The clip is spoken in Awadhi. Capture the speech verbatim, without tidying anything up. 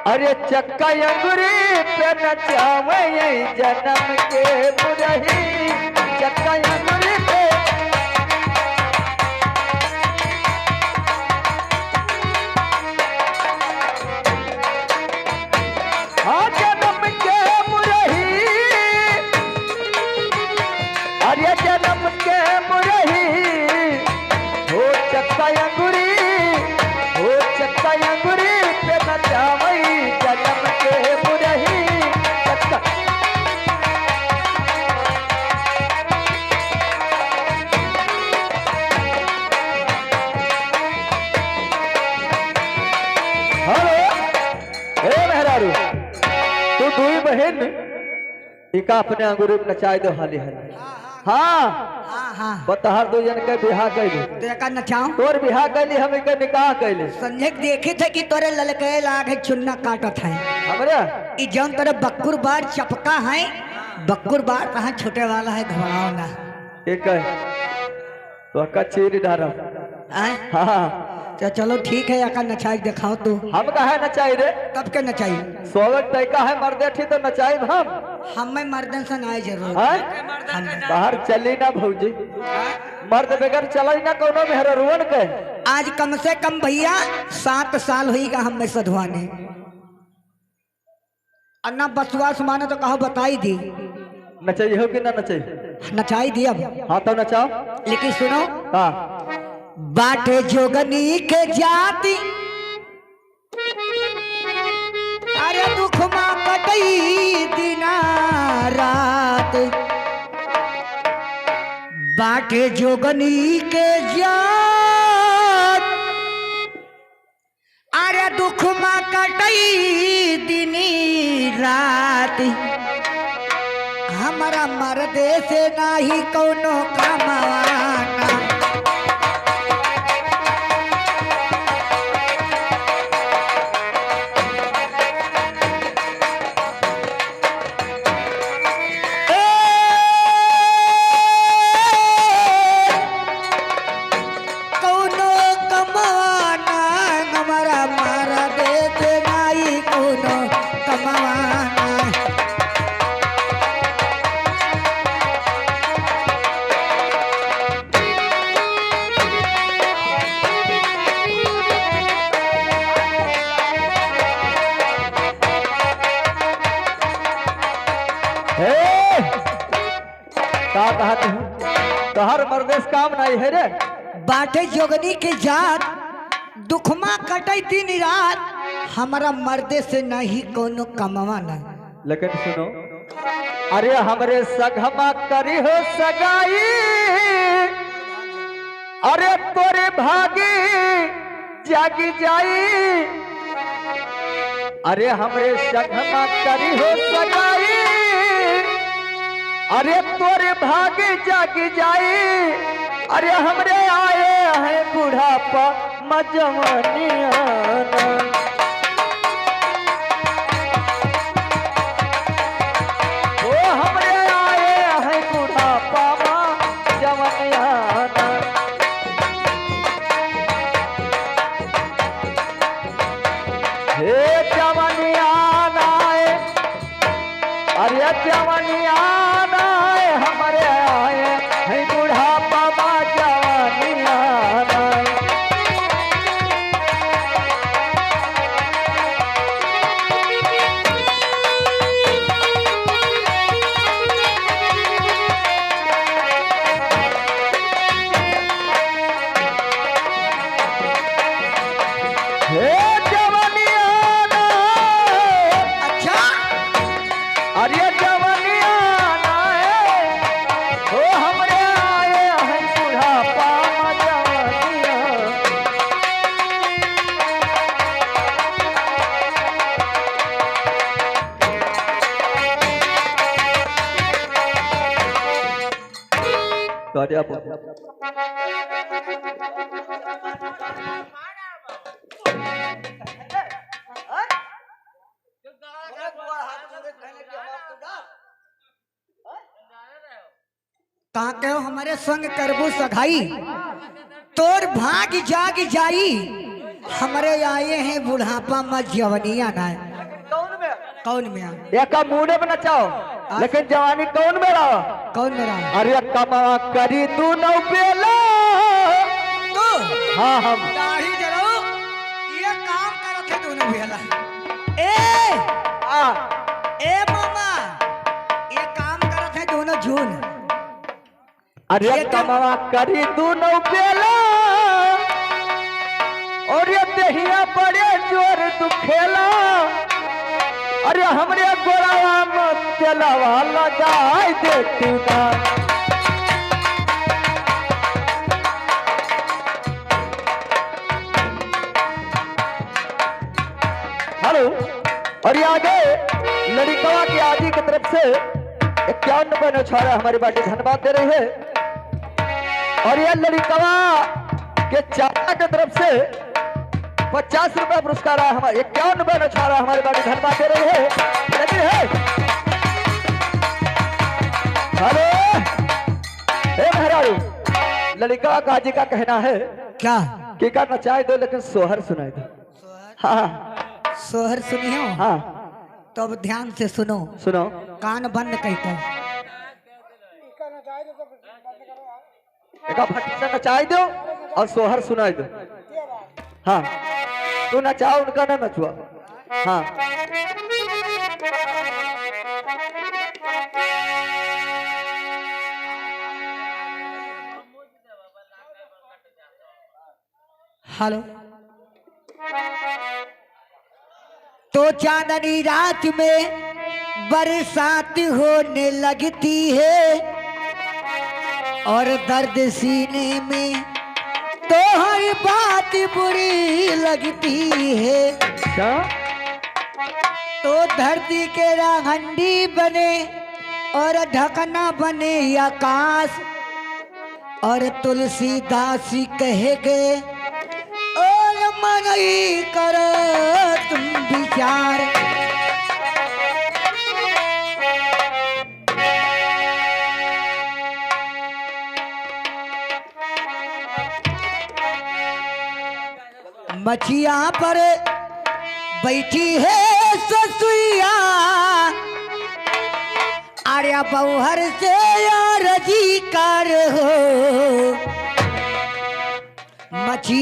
अरे चक्का अंगुरी पे नचावे जनम के मुरही, चक्का अंगुरी पे। हाँ, जनम के मुरही, अरे जनम के मुरही, हो चक्का अंगुरी, हो चक्का अंगुरी पे नचावई जनम के मुरही। चक्का। हेलो, ए मेहरारू, तू दुई बहिन इका अपने अंगुरी में नचाई दो हाली हाली। हाँ, हाँ। हाँ, हाँ। बतहर दो जन के बिहा कैली। तो एका नचाओ। तोर बिहा कैली, हम इके निकाह कैली। संजय देखी थे कि तोरे ललके लाग है, चुन्ना काटत है। हमरे? ई जौन तोरे बक्कुर बार चपका है, बक्कुर बार तहाँ छूटे वाला है, घबराओ ना। एक है। तो का चीर डारम। आय? हाँ। तो चलो ठीक है, एका नचाई देखाओ तू। हम काहे नचाई रे? तब के नचाई? सोवत तय का है मर्दे थी तो नचाई हम। हमें मर्दन से नाई जरूरत। आय? हम बाहर चली ना भौजी। आय? मर्द बगैर चलाई ना कौनो मेहररुअन के। आज कम से कम भैया सात साल होई गा हमें सधुआने। और ना बसवास माने तो कहो बताई दी। नचाई हो कि ना नचाई? नचाई दी अब। हाँ, तो नचाओ। लेकिन सुनो। हाँ। बाटे जोगनी के जाति, अरे दुख मा कटई दिना रात। बाटे जोगनी के जात, अरे दुख मा कटई दिनी रात, हमरा मर्दे से नाही कौनो कमाना। ए, कौनो कमाना हमरा मर्दे से नाही कौनो कमाना। हे, का कहत हूँ? तोहर मर्दे से काम नाही है रे। बाटे जोगनी के जात, दुख मा कटई दिन रात, हमरा मर्दे से नाही कौनो कमवा ना। लेकिन सुनो, अरे हमरे सगमा करी हो सगाई, अरे तोरे भागी जागी जाई। अरे हमरे सगमा करी हो सगाई, अरे तोरे भागी जागी जाई। अरे हमरे आए हैं बुढ़ापा मजवनियाना। ओ हमरे आए हैं बुढ़ापा मा जवनियाना। हे जवनियाना, अरे जवनियाना, हमरे आए हैं बुढ़ापा मा जवनियाना। हे जवनियाना। अच्छा। अरे जवनियाना है, ओ हमरे आए हैं बुढ़ापा मा जवनिया। तो अरे आप कहाँ कहो हमरे संग करबू सगाई, तोर भाग जाग जाई, हमरे आए हैं बुढ़ापा मा जवनिया ना। कौन मियाँ? एका मूड़े में नचाओ, हाँ। लेकिन जवानी कौन मेरा? कौन मेरा? अरे कमवा करी दूनो बेला। तू? हाँ, हम। दाढ़ी जलाओ, ये काम करत है दूनो बेला। ए! हाँ। ए मामा, ये काम करत है दूनो जून। अरे ये कमवा करी दूनो बेला, और ये देहिया बड़े जोर दुखेला। अरे हमरे गोड़वा में तेलवा लगाई दे तू ना। हेलो, और ये आगे लड़िकवा के आजी की तरफ से इक्यावन रुपए नौछारा हमारी पार्टी धन्यवाद दे रही है। और ये लड़िकवा के चाचा की तरफ से पचास रुपए पुरस्कार है हमारे, इक्यावन रुपए नौछारा हमारी पार्टी धन्यवाद दे रही है। लगी है। हेलो, ए मेहरारू, लड़िकवा का आजी का कहना है क्या? कि का नचाए दो लेकिन सोहर सुनाए दो। हाँ। सोहर सुनियो। हाँ। तो अब ध्यान से सुनो। सुनो। कान बंद कहते हैं। एका फट से नचाई दो और सोहर सुनाई दो। हाँ। तू नचाओ, उनका ना नचवा। हाँ। हेलो। तो चांदनी रात में बरसात होने लगती है और दर्द सीने में तो हर बात बुरी लगती है। क्या? तो धरती के राहंडी बने और ढकना बने आकाश। और तुलसीदास कहे गए, और मनई करो तुम विचार। मचिया पर बैठी है ससुइया, अरे बौहर से यार जी कर हो। मचिया